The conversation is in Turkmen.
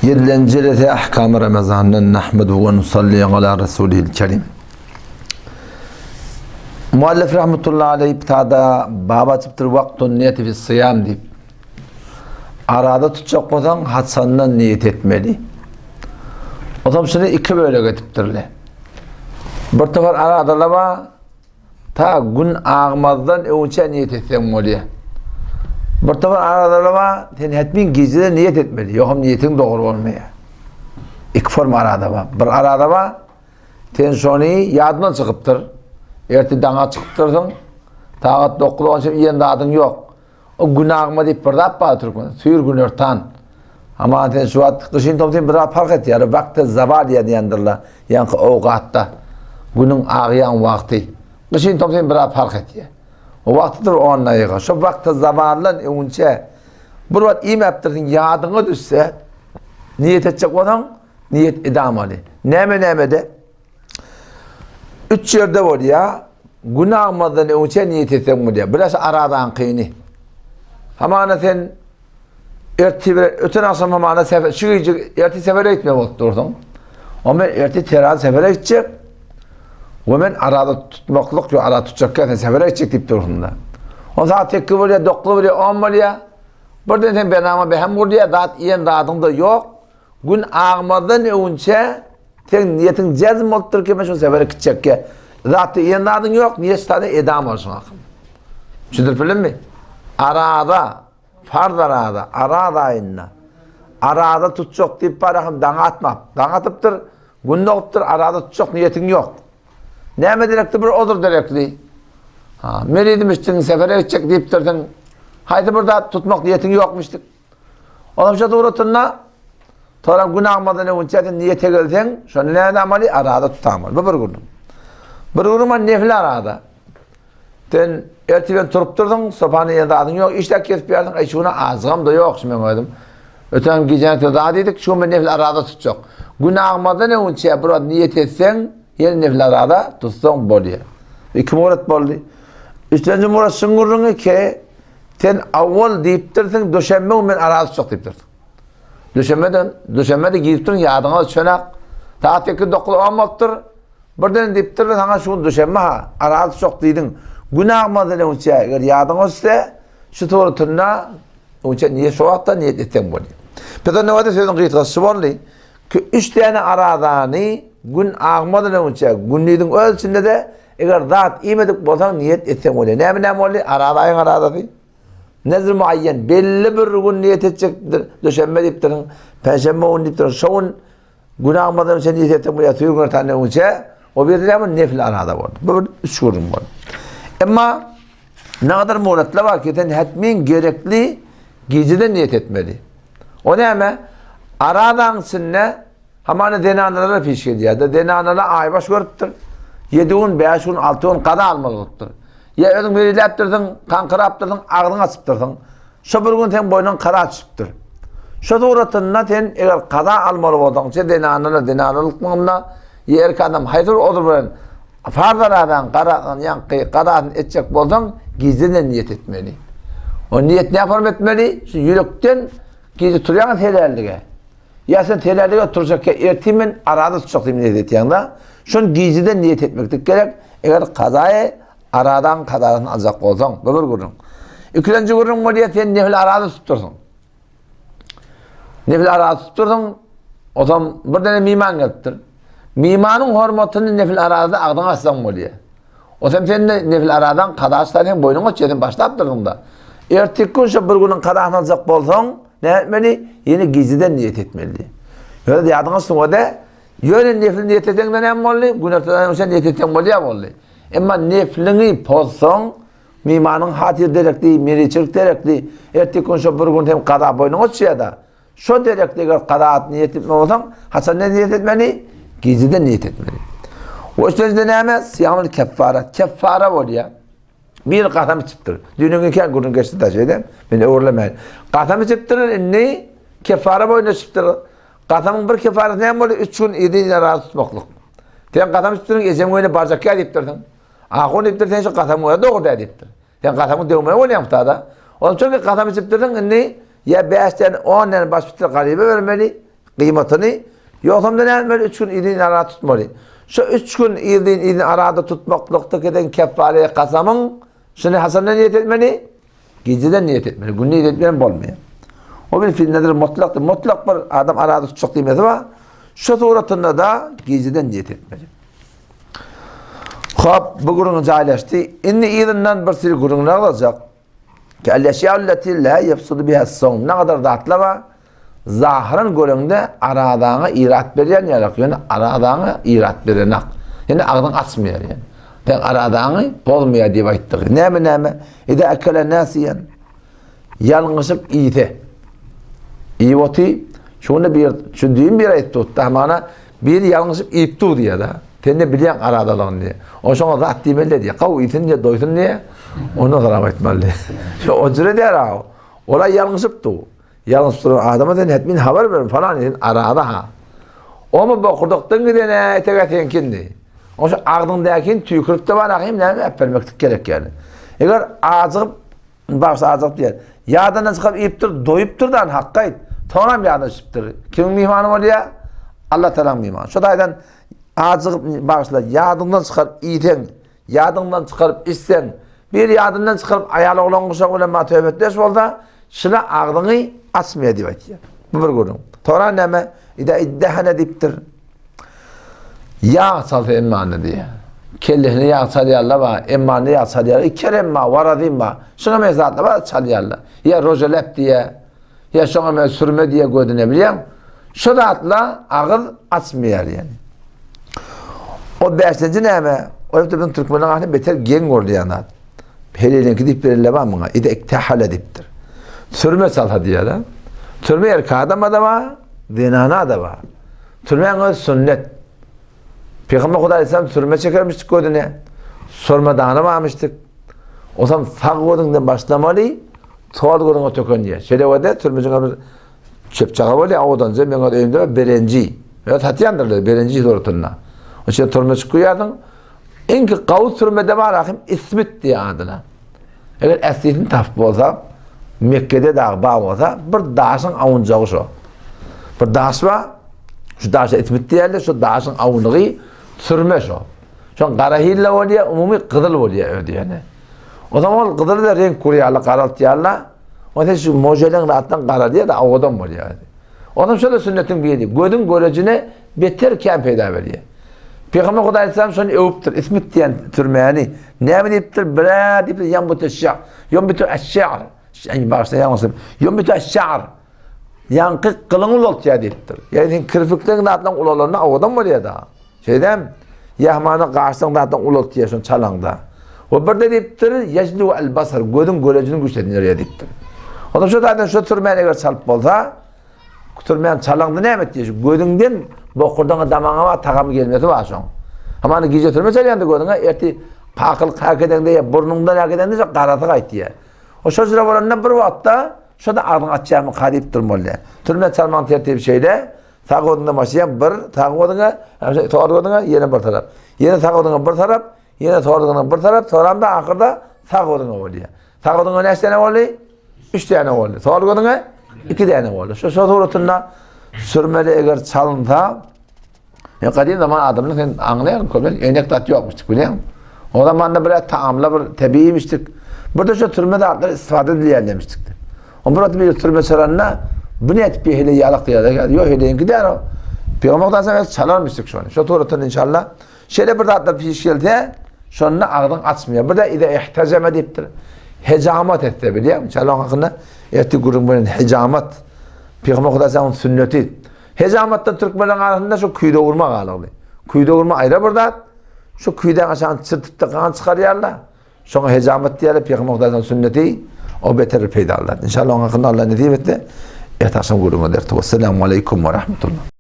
Ýedilenji jelese Ahkamy Ramazandan Nahmeduhu we nusalli ala Rasulihil Kerim. Muallif rahmetullahi aleyh kitabda bab açypdyr Waktun niýeti fi syýam diýip. Arada tutjak bolsaň haçandan niýet etmeli. Otam şuny iki bölek etipdirler. Bir topar aradalar bar, Ta gün agmazdan öňçä niýet etseň bolýar. Bir topar aradalar bar, sen hetmin gijede niýet etmeli, ýogsam niýetiň dogry bolmaýar. Iki forma arada bar. Bir arada bar, sen şony ýadyňdan çykypdyr. Erte daňa çykypdyrsyň, sagat 9 onça iýen zadyň ýok. O gün agma diýip bir zat bar türkmen. Süýr günortan. Aman sen şu wagt gyşyn tomsyn bir zat fark etýär. Wagty zawal diýendirler. Ýaňky owgatda günüň agýan wagty. Gyşyn tomsyn bir zat fark etýär. O wagtydyr on daýyga. Şu wagty zawaldan öňünçe bir wagt iýmäpdirsiň ýadyňa düşse niýet etjek bolsaň niýet edamaly. Näme nämede? Üç ýerde bolýar. Gün agmazdan öňçe niýet etseň bolýar. Biraz aradaňkyny. Hamana sen ertir öten agşam hamana sefer şu gije ertir sefere gitme bolup dursuň. O men ertir teran sefere gitjek. We men arada tutmaklyk ýok, arada tutjak sen sefere gitjek diýip dursuň da. On saat 8 bolýar, 9 bolýar, 10 bolýar. Birden sen benama behem gurýar, zat iýen zadyň da ýok. Gün agmazdan öňünçä seň niýetiň jezm bolupdyr ki, men şu sefere gitjekge. Zatda iýen zadyň ýok, niýet sada edam bolşuň akym. Düşündirip bildim Arada, farz arada, araz aýynda. Arada tutjak diýip barahym daň atmap, daň atypdyr, gün dogupdyr, arada tutjak niýetiň ýok. Näme derekli bir odur derekli. Ha, meridimişdiň, sefere gitjek diýipdirsiň. Haýsy bir zat tutmak niýetiň ýokmuşdyk. Olam şo suratynda Toram gün agmadan öňünçä sen niýete gelseň, şony näde amaly arada tutamaly. Bu bir gürrüň. Bir gürrüň bar nefil arada. Sen erteden turup durduň, sopany ýen zadyň ýok, işläp kesip ýardyň, aý şuna azgam da ýok şu men özüm. Öten gijäni söz zat diýdik, şu men nefil arada tutjak. Gün agmadan öňünçä bir wagt niýet etseň, ýene nefil arada tutsaň bolýar. Iki murat boldy. Üçünji murat şuň gürrüňi ki, Sen awwal diýipdirsiň, duşenbe gün men araza tutjak diýipdirsiň. Duşenbeden, duşenbe-de giripdirin, ýadyňa düşenak. Sagat 8, 9, 10 bolupdyr. Birden diýipdirler, saňa şu gün duşenbe ha, araza tutjak diýdiň. Gün agmazdan öňçe, eger ýadyňa düşse, şu suratynda öňçe niýet şu wagtda niýet etseň bolýar. Biz onda wada sözüň gysgasy şu boldy. Ki üç däne arazany gün agmazdan öňçe, gündiziň öz içinde-de Eger zat iýmedik bolsaň niýet etseň bolýar. Näme näme boldy? Araz aýyň arazasy. Nezr muayyen belli bir gün niýet etjekdir. Duşenbe diýipdirin, penşenbe gün diýipdirin. Şo gün gün agmadan sen niýet etseň bolýar. Süýr gün tane öňçe o bir näme nefil araza boldy. Bu bir üç gün boldy. Emma ne kadar muratlar var ki sen hetmin gerekli geceden niyet etmeli. O näme? Aradan içinde Hamana zenanalara piş gelýär-de, zenanalar aýbaş görüpdir. Ýedi gün, bäş gün, alty gün gaza almaly bolupdyr. Ýa özüň meriläpdirsiň, kaňkyrapdyrsyň, agzyňy açypdyrsyň. Şo bir gün seň boýnuň kaza düşüpdir. Şo suratynda sen eger kaza almaly bolsaň, şe zenanalar zenanalykmyňda, ýa erkek adam haýsy bir ozur bilen farz aradan garasyny ýaňky gazasyny etjek bolsaň, gijeden niýet etmeli. O niýet näme etmeli? Şu ýürekden gije turýaň helälige. Ýa sen telälige oturjak ýa ertir men arada tutjak diýip niýet etýäň-de, şony gijeden niýet etmeklik gerek. Eger kazaýy aradan kazasyny aljak bolsaň, bu bir gürrüň. Ikilenji gürrüň bolýar, sen nefil arada tutdursyň. Nefil arada tutdursyň, o zaman bir dene miman gelipdir. Mimanyň hormatyny nefil arada agzyňa açsaň bolýar. O sen sen nefil aradan kaza açsaň sen boýnuňa açýar, sen başlapdyrsyň-da. Erteki gün şo bir günüň kazasyny aljak bolsaň, näme etmeli? Ýene gijeden niýet etmeli. Ýöne ýadyňa düşsün-de, ýöne nefil niýet etseň-de näme boldy? Günortadan öň sen niýet etseň bolýar boldy. Emma nefliňi pozsaň, mimanyň hatyr derekli, meriçilik derekli, erteki gün şo bir gün sen kaza boýnuňa açýar-da. Şo derekde eger kazaat niýet etme bolsaň, haçan niýet etmeli? Gijeden niýet etmeli. O üçünjide näme? Syýamul keffara. Keffara bolýar. Bir kasam içipdir. Düýnüň kän gürrüň geçdi da şeýde. Men öwrülemäýin. Kasam içipdir, indi keffara boýuna içipdir. Kasamyň bir keffarasy näme boldy? 3 gün ýedi razy tutmaklyk. Sen kasam içipdiriň, ejeň öýüne barjak ýa diýipdirsiň. Ahun diýipdir, sen şu kasamyň özi dogry däl diýipdir. Sen gasamyňy döwmeli bolýaň muhtada. Onuň üçin ki gasam içipdirsiň, indi ýa bäşden, ondan baş bitir garyba bermeli. gyýmatyny, ýogsam-da nätmeli, üç gün yzyn arada tutmaly. Şu üç gün yzyn yzyn arada tutmaklykda kesen keffare kasamyň, şuny haçandan niýet etmeli? Gijeden niýet etmeli. Gündiz etmän bolmaýar. O bir fil nedir mutlakdyr. Mutlak bir adam arada tutjak diýmesi bar. Şu suratynda da gijeden niýet etmeli. Hop, bu gürrüň jaýlaşdy. Indi yzyndan bir sürü gürrüňler alacak. Ki el-eşýa'u-lleti la yefsudu biha as-sawm. Ne kadar zatlar bar. Zahyran göreňde aradaňa irat berýän ýalak, ýöne aradaňa irat berenak. Ýöne agzyň açmaýar ýöne. Sen aradaňy bozmaýar diýip aýtdyk. Näme näme? Ida akala nasiyan. Ýalňyşyp iýse. Iýip oty, şunda bir şu düýn bir aýtdy otda hamana bir ýalňyşyp iýip dur diýýär da. Sen de bilýäň aradalygyny diýýär. O şoňa zat diýmeli diýýär. Gawy iýsin diýýär, doýsun diýýär. Ondan soň aýtmaly diýýär. Şu o jüre diýýär. Ola ýalňyşyp dur. Ýalňyşyp duran adama sen hetmin habar ber, falan sen arada ha. Omy bokurdakdan giden etege seňkindi. Oşa agzyňdakini tüýkürip de bar ahim näme äpbermeklik gerek ýaly. Eger ajygyp bagşy ajygyp diýer. Ýadandan çykyp iýipdir, doýupdyr dan hakka aýt. Soňam ýadan çykypdyr. Kimiň myhmany bolýar? Allah Tagalaň myhmany. Şo taýdan ajygyp bagşylar ýadyňdan çykaryp iýseň, Ýadyňdan çykaryp içseň, bir ýadyndan çykaryp aýal oglan guşak bilen maňa söhbetdeş bolsa, şyla agzyňy açmaýar diýip aýtýar. Bu bir gürrüň. Soran näme? Ida iddehene diýipdir. Ýag çalsa emmany diýýär. Kellesine ýag çalýarlar bar, emmanyna ýag çalýarlar. Ikerem bar, warazym bar. Şuňa meňzeş zatlar bar, çalýarlar. Ýa rojelep diýýär. Ýa şoňa meňzeş sürme diýýär gözüne bilýäň. Şu zatlar agyz açmaýar ýani. O bäşinji näme? O ýerde biziň türkmenleriň arasynda beter geň görülýän zat. Heleliňki diýip berilýär bar muňa. Ide iktehala diýipdir. Sürme çalsa diýýär. Sürme erkek adama da bar, zenana da bar. Sürmäň özi sünnet. Pygamber Hudaý aleyhisselam sürme çekermişdik gözüne. Sürme dana barmyşdyk. Osam sag gözüňden başlamaly, sol gözüňe töken diýýär. Şeýle bolsa sürmejiň bir Çöp çaga bolýar, owadanja meň öz öýümde berenji. Ýa satýandyrlar berenji suratynda. O şeýle turmuşyk goýarsyň. Iňki gawy sürmede bar ahim ismit diýe adyna. Eger äslisini tapyp bolsa, Mekgede dag bar bolsa, bir daşyň awunjagy şo. Bir daş bar, şu daşa ismit diýerler, şu daşyň awunygy sürme şo. Şoň gara hille bolýar, umumy gyzyl bolýar özi ýöne. O zaman ol gyzyly da reňk gurýarlar, garaltýarlar. O sen şu mojeleň zatdan garalýar da owadan bolýar. Ondan şöyle sünnetiň biri, gözüň görejine beter kän peýda berýär. Peygamber Hudaý aleyhisselam şony öwüpdir, ismit diýen türmäni. Näme diýipdir? Birä diýipdir, ýan bu teşşa. Ýom bitu eşşar. Ýani başda ýalňyşym. Ýom bitu eşşar. Ýaňky gylyň ulaltýar diýipdir. Ýani sen kirpikleň zatlaň ulalanda owadan bolýar da. Şeýdem, ýahmany gaşlaň zatdan ulaltýar şony çalaňda. We birde diýipdir, ýejlu al basar, gözüň görejini güýçlendirýär diýipdir. Onda şu zaten şu türmän eger çalyp bolsa, türmän çalaňda näme etýär? Şu gözüňden bokurdaňa damaňa bar tagam gelmesi bar şoň. Hamany gije türme çalýanda gözüňe erti kakyl kak edeňde ýa burnuňdan ýa edeňde şo garasy gaýtýar. O şo jüre bolanda bir wagtda şo-da agzyňy açýarmy ka diýip durmaly. Türme çalmagyň tertibi şeýle, Sag gözüňden başlaýaň, bir sag gözüňe, sol gözüňe, ýene bir tarap. Ýene sag gözüňe bir tarap, ýene sol gözüňe bir tarap, soramda ahyrda sag gözüňe bolýar. Sag gözüňe näçe däne boldy? Üç däne boldy. Sol gözüňe iki däne boldy. Şu şu suratynda sürmeli eger çalynsa, ya gadim zaman adamlar sen aňlaýaryn köplenç enek zat ýokmuşdyk bilýäň. O zamanda bir taamla bir tebiiymişdik. Bir de şu sürme zatlar istifade edilýär demişdik. O bir bir türme çaranda bu ne etip bir hele ýalak diýýär. Ýok heleýinki däl o. Pygamber Hudaý sallallahu çalarmyşdyk şony. Şo suratdan inşallah şeýle bir zatlar piş gelse, şonda agzyň açmaýar. Bir de ide ihtejeme diýipdir. Hejamat etse bilýärmi? Çalan hakynda erti gürrüň beren hejamat. Pygamber Hudaý sallallahu sünneti. Hejamatdan türkmenleriň arasynda şu küýde urma galygdy. Küýde urma aýra bir zat. Şu küýdäň aşagyny çyrtyp-da gan çykarýarlar. Şoňa hejamat diýerler, Pygamber Hudaýyň sünneti o beter peýdalydyr. Inşallah oň hakynda Allah nesip etse, ertir agşam gürrüň ederis. Wesselamu aleýkum we rahmetullah.